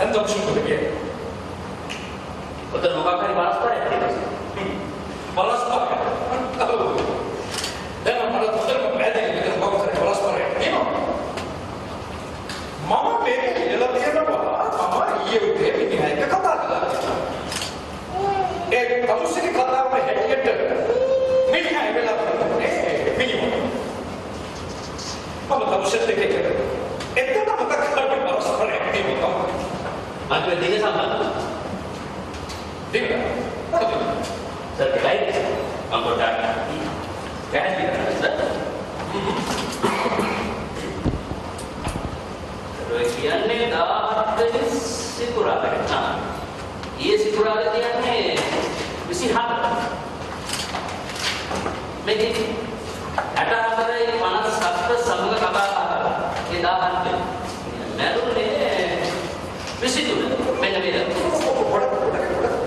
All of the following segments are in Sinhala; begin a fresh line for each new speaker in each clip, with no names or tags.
දැන් තමුසේ මොකද කියන්නේ?
ඔතන මොකක් හරි පරස්පරයක් තියෙනවා.
පරස්පරයක්. දැන් මට හොඳටම පැහැදිලි මෙතන මොකක් හරි පරස්පරයක් තියෙනවා. මම මේක කියලා තියෙනවා මම ඊයේ උදේ මිනිහා එක්ක කතා කළා. ඒ තමුසේගේ කතාව හැටියට මිනිහා ඒ වෙලාවට මිනිමු. මම තමුසෙත් එක්ක එතන මොකක් හරි පරස්පරයක් තියෙනවා.
මම දින සම්බන්ධව.
දින මොකද?
සර් ඩයරි මම පොඩ්ඩක් පැහැදිලි කරන්න සර්. ඔය කියන්නේ 17 වෙනි සිකුරාදා. ඊයේ සිකුරාදා කියන්නේ 27. මේ 64 57 සමග කතා කරා. ඒ 17 වෙනි. මැරුණේ 23. මෙන්න මේ
පොඩ පොඩ පොඩ.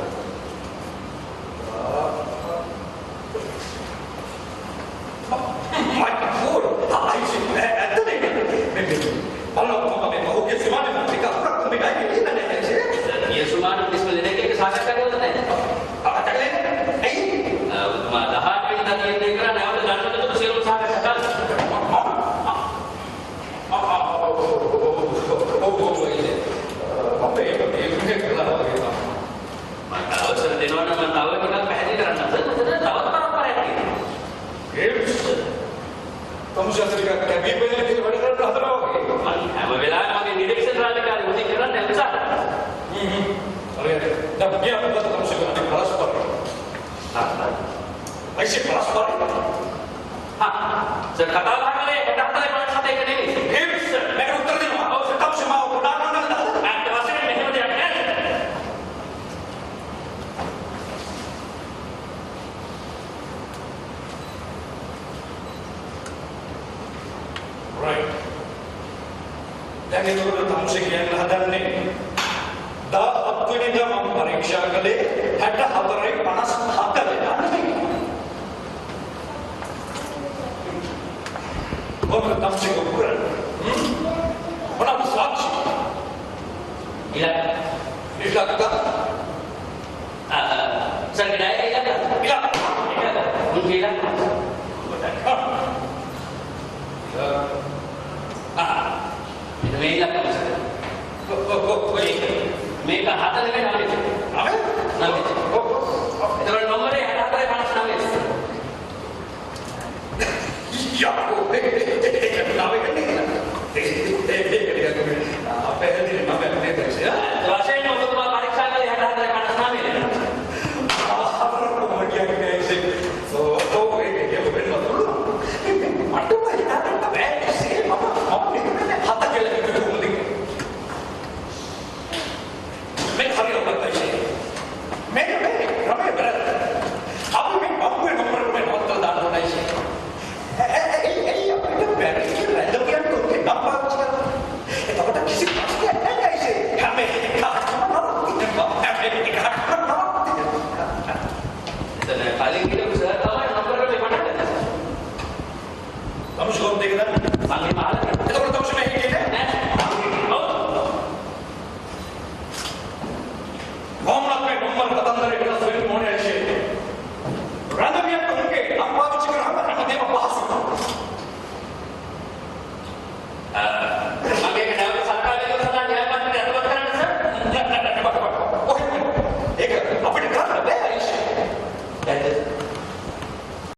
My God, අයිසි ඇත්තද මේ බලන්න මම මේ පහුගිය සුමානේ මම ටිකක් අපරක් මේ ඩයරි ලියලා නැහැ ඇයිසේ.
ගිය සුමානේ කිසිම දෙනෙක් එක්ක සාකච්ඡා කරලා නැහැ.
සාකච්ඡා කළේ ඇයි?
ඔබතුමා 18 වෙනිදා තීරණය කරා නැවත ගන්නකොට සියලුම සාකච්ඡා කළා.
මම ඒක තීරණය කළා වගේ තමයි.
මට අවසර දෙනවා නම් මම තව ටිකක් පැහැදිලි කරන්න. මෙතන තවත් පරම්පරයක් තියෙනවා.
තමුසේ අතරික කැබී බෙදලා කියලා වැඩ කරන්න හදනවා වගේ.
මම හැම වෙලාවෙම මගේ නිරීක්ෂණ රාජකාරි උදේ කරන්නේ උත්සාහ කරනවා.
හරි හරි. දැන් ගියා මොකද තමුසේ කරන්නේ පරස්පරය. අයිසේ පරස්පරය.
හා සර් කතා බහ කළේ 64 57 එක නෙවෙයි.
ඒ සර් මට උත්තර දෙනවා. ඔව් සර් තමුසේ මාව ගොඩාක් කරන්න හදනවා.
ඇත්ත වශයෙන්ම මෙහෙම දෙයක් නෑ සර්.
Right. දැන් එතකොට තමුසේ කියන්න හදන්නේ 17 වෙනිදා මම පරීක්ෂා කළේ 64 57 වෙනිදා නෙමෙයි. කොහොමද තමුසේ කරන්නේ? මොනවාද සාක්ෂි?
ඉලක්ක.
ඉලක්ක.
සර් ඩයරි ඉලක්ක.
ඉලක්ක.
උන්ගේ ඉලක්ක. මෙන්න මේ ඉලක්කම සර්.
ඔව් ඔව්
මේක 7 නෙමෙයි 9.
9?
9.
ඔව් ඔව්.
එතකොට නම්බරේ 64 59.
යකෝ ඒක නවය නේ. ඒක ටිකක් අපේ හැදිරි නම නේද ඒ?
වශයෙන් ඔබතුමා පරීක්ෂා කළේ 64 59.
හතර කොහොමද කියන්නේ ඒ? ඔව් ඒක කියව වෙන්න පුළුවන්. මට මම හිතාගන්න බෑ ඒ මම මම හත කියලා කිව්වේ කොහොමද? මේක හරියට ඔබත් මේක මේ ක්‍රමය වැරද්ද. අපි මේ බම්බුවේ නම්බර මේ නවත්තලා දාන්න ඕනයි. ඇයි අපිට බැරි කියලා රැඳ කියන්න ඔතේ නම් පාවිච්චි කරන්නේ? එතකොට කිසි ප්‍රශ්නයක් නැහැ ඇයිසේ. හැම එකකටම නවතිනවා. හැම එකකටම නවතිනවා.
එතන කලින් හිටපු සර් තමයි නම්බර ක්‍රමේ පටන් ගත්තේ.
තමුසේ කොහොමද ඒක දන්නේ?
මං එහෙම අහලා